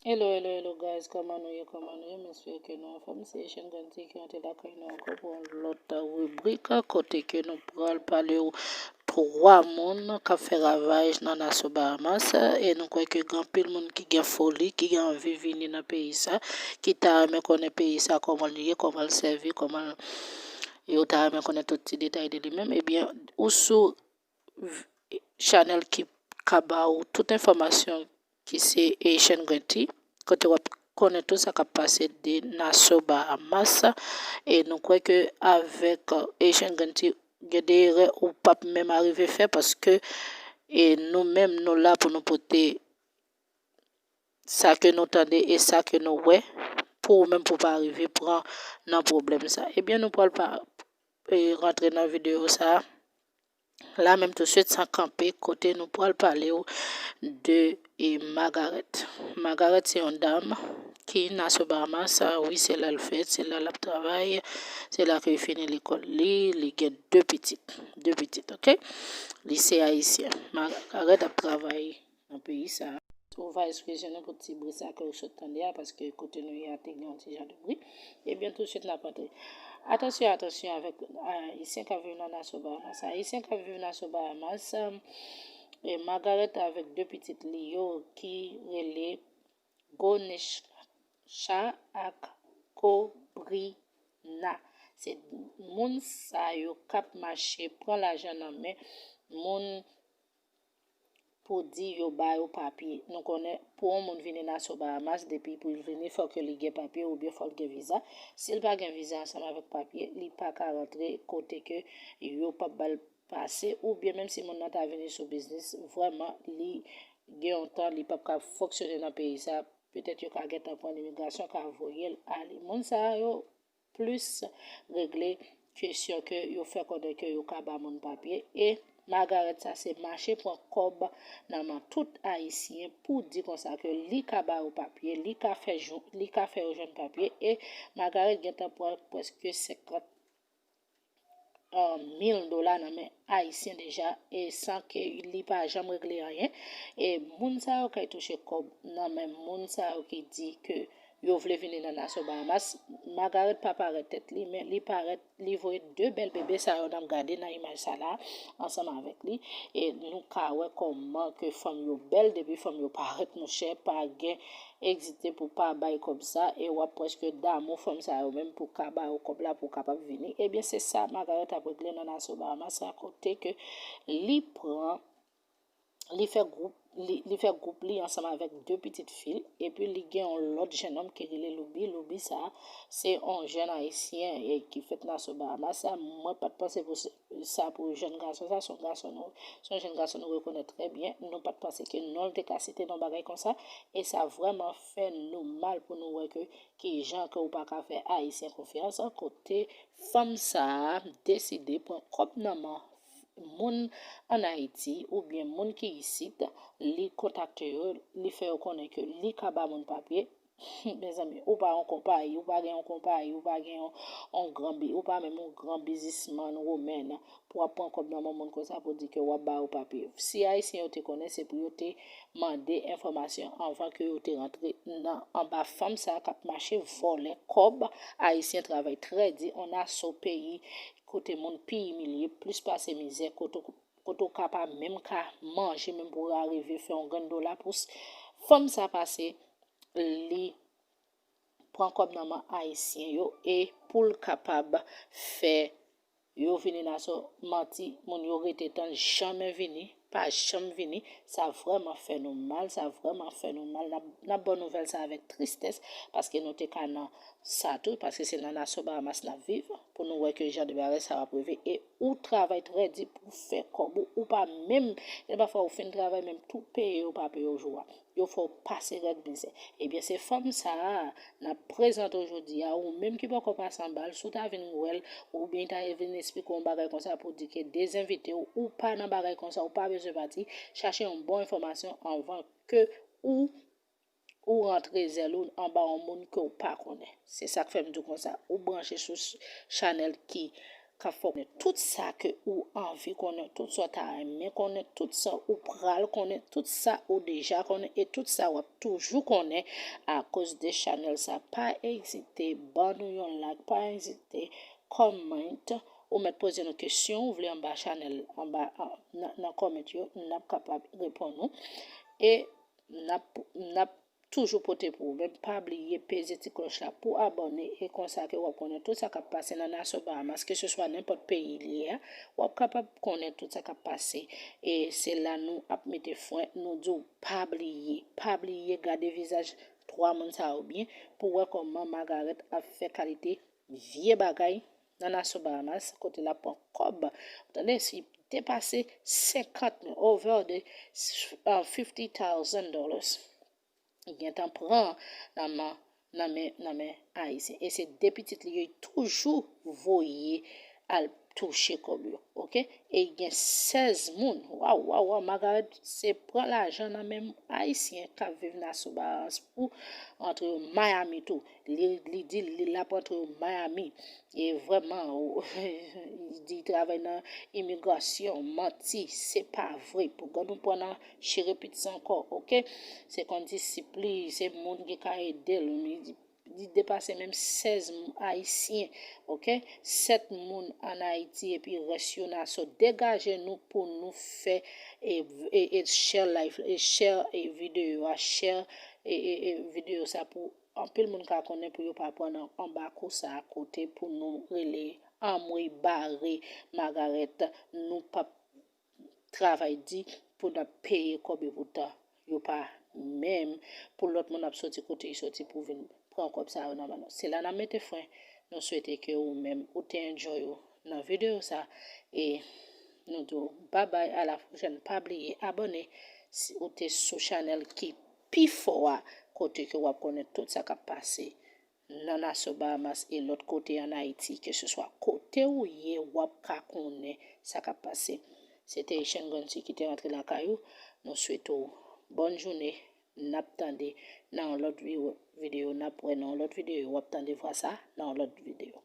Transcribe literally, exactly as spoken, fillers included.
Hello, hello, hello guys, kòman nou ye, kòman nou ye? M espere ke nou anfòm. Se Echann Grandi ki antre lakay nou ankò pou yon lòt ribrik kote ke nou pral pale w twa moun k ap fè ravaj nan Naso Bahamas, e nou kwè ke gen anpil moun ki gen foli, ki gen anvi vini nan peyi sa, ki ta renmen konnen peyi sa, kòman l ye, kòman l sèvi, kòman l, yo ta renmen konnen tout ti detay de li menm, ebyen, ou sou chanèl ki ka ba ou tout enfòmasyon ki se Echann Grandi, kote w ap konnen tout sa k ap pase de Naso Bahamas. E nou kwè ke avèk Echann Grandi, gen de erè ou p ap menm arive fè, paske e nou menm nou la pou nou pote sa ke nou tande e sa ke nou wè, pou ou menm pou w pa rive pran nan pwoblèm sa. Ebyen, nou pral pa e rantre nan videyo sa la menm touswit san kanpe, kote nou pral pale w de e Margaret. Margaret se yon dam ki Naso Bahamas, wi, se la l fèt, se la l ap travay, se la ke l fini lekòl li, li gen de pitit, de pitit, oke? Li se ayisyen. Margaret ap travay nan peyi sa. Ou va eskize nou pou ti bri sa ke ou sot tande a, paske kote nou ye a te gen yon ti jan de bri. Ebyen, touswit n ap antre. Atansyon, atansyon avèk Ayisyen k ap viv nan Naso Bahamas. Ayisyen k ap viv Naso Bahamas, e Margaret avèk de pitit li yo ki rele Gonesha ak Kobrina. Se moun sa yo k ap mache pran lajan nan men moun pou di yo ba yo papye. Nou konnen pou yon moun vini Naso Bahamas, depi pou l vini, fòk li gen papye oubyen fòk gen viza. Si l pa gen viza ansanm avèk papye, li pa ka rantre kote ke yo p ap ba l pase, oubyen menm si moun nan ta vini sou biznis, vrèman, li gen yon tan, li p ap ka fonksyone nan peyi sa, petèt yo ka gentan pran imigrasyon, ka voye l ale. Moun sa yo plis regle kesyon ke yo fè konnen ke yo ka ba moun papye. E Margaret sa se mache pran kòb nan men tout Ayisyen pou di konsa ke li ka ba yo papye, li ka fè jou, li ka fè yo jwenn papye. E Margaret gentan pran prèske senkant mil dola nan men Ayisyen deja, e san ke li pa janm regle anyen. E moun sa yo kay touche kòb nan men moun sa yo ki di ke yo vle vini nan Naso Bahamas. Margaret pa parèt tèt li, men li parèt, li voye de bèl bebe sa yo n ap gade nan imaj sa la ansanm avèk li. E nou ka wè kòman ke fanm yo bèl, depi fanm yo parèt, monchè, pa gen ezite pou pa bay kòb sa, e w ap prèske damou fanm sa yo menm pou ka ba yo kòb la pou kapab vini. Ebyen, se sa Margaret ap regle nan Naso Bahamas sa, kote ke li pran, li fè gwoup, li, li fè gwoup li ansanm avèk de pitit fi l, epi li gen yon lòt jennonm ki rele Loubi. Loubi sa, se yon jèn ayisyen e ki fèt Naso Bahamas sa. Mwen pa t panse pou se, sa pou jèn gason sa, se yon gason nou, se yon jèn gason nou rekonèt trè byen. Nou pa t panse ke non l te ka site nan bagay konsa. E sa vrèman fè nou mal pou nou wè ke kijan ke ou pa ka fè Ayisyen konfyans, kote fanm sa a deside pran kòb nan men moun ann Ayiti oubyen moun ki isit, li kontakte yo, li fè yo konnen ke li ka ba moun papye. Mezanmi, ou pa yon konpayi, ou pa gen yon konpayi, ou pa gen yon, yon gran bi-, ou pa menm yon gran biznismann woman pou w ap pran kòb nan men moun konsa pou di ke w ap ba yo papye. Si Ayisyen yo te konnen, se pou yo te mande enfòmasyon anvan ke yo te rantre nan, anba fanm sa k ap mache vòlè kòb Ayisyen, travay trè di, yon Naso peyi kote moun pi imilye, plis pase mizè, kote, kote w ka pa menm ka manje, menm pou w arive fè yon grenn dola pou s-, fanm sa pase, li pran kòb nan men Ayisyen yo, e pou l kapab fè yo vini Naso, manti, moun yo rete tann, janmen vini, pa janm vini. Sa vrèman fè nou mal, sa vrèman fè nou mal. N ap, n ap ba w nouvèl sa avèk tristès, paske nou te ka nan sa tou, paske se nan Naso Bahamas n ap viv, pou nou wè ke jan de bagay sa yo ap rive. E ou travay trè di pou fè kòb ou, ou pa menm, gen pafwa ou fin travay, menm tou peye yo pa peye w jou a. Yo fè w pase rèd mizè. Ebyen, se fanm sa a n ap prezante w jodi a, ou menm ki poko pase anba l, si w ta vin wè l, oubyen ta vin esplike w yon bagay konsa pou di ke dezenvite w, ou pa nan bagay konsa, ou pa bezwen pati, chache yon bon enfòmasyon anvan ke ou, ou rantre zèl ou anba yon moun ke w pa konnen. Se sa k fè m di w konsa, ou branche sou ch-, chanèl ki k ap fè w konnen tout sa ke ou anvi konnen, tout sa w ta renmen konnen, tout sa ou pral konnen, tout sa ou deja konnen e tout sa w ap toujou konnen akoz de chanèl sa. Pa ezite ban nou yon like, pa ezite comment. Ou mèt poze nou kesyon ou vle anba chanèl, anba, an, nan, nan comment yo, n ap kapab reponn ou. E n ap, n ap toujou pote pou ou. Men pa bliye peze ti klòch la pou abòne e konsa ke w ap konnen tout sa k ap pase nan Nassau Bahamas, keseswa nenpòt peyi li ye a, w ap kapab konnen tout sa k ap pase. E se la nou ap mete fren, nou di w pa bliye, pa bliye gade vizaj twa moun sa yo byen pou w wè kòman Margaret ap fè kalite vye bagay nan Nassau Bahamas, kote l ap pran kòb. Ou tande, si depase senkant mil, over the, uh, fifty thousand dollars. Li gentan pran nan men, nan men, nan men Ayisyen. E se de pitit li yo toujou voye al touche kòb yo, oke? E gen sèz moun. Waw, waw, waw, Margaret se pran lajan nan men Ayisyen k ap viv Nassau Bahamas pou antre yo Miami tou. Li, li di li l ap antre yo Miami. E vrèman, li di li travay nan imigrasyon, manti, se pa vre. Pou gad nou pran nan chire pitit sa ankò, oke? Se kondisip li, se moun ki ka ede l. Li, li depase menm sèz Ayisyen, oke? Sèt moun ann Ayiti epi rès yo Nassau. Degaje nou pou nou fè e, e, e share live, e share e videyo a, share e, e, e videyo sa pou anpil moun ka konnen pou yo pa pran nan anba kou sa a kote pou nou rele anmwe bare Margaret, nou p ap travay di pou n ap peye kòb yo poutan yo pa menm pou lòt moun ap soti kote yo soti pou vin pran kòb sa yo nan men nou. Se la n ap mete fren. Nou swete ke ou menm ou te enjoy ou nan videyo sa e nou di w babay a la pwochèn. Pa bliye abòne si ou te sou chanèl ki pi fò a kote ke w ap konnen tout sa k ap pase nan Nassau Bahamas e lòt kote ann Ayiti, keseswa kote ou ye, w ap ka konnen sa k ap pase. Se te Echann Granti ki te rantre lakay ou. Nou swete w bòn jounen. N ap tande nan yon lòt vi-, videyo. N ap wè nan yon lòt videyo. W ap tande vwa sa nan yon lòt videyo.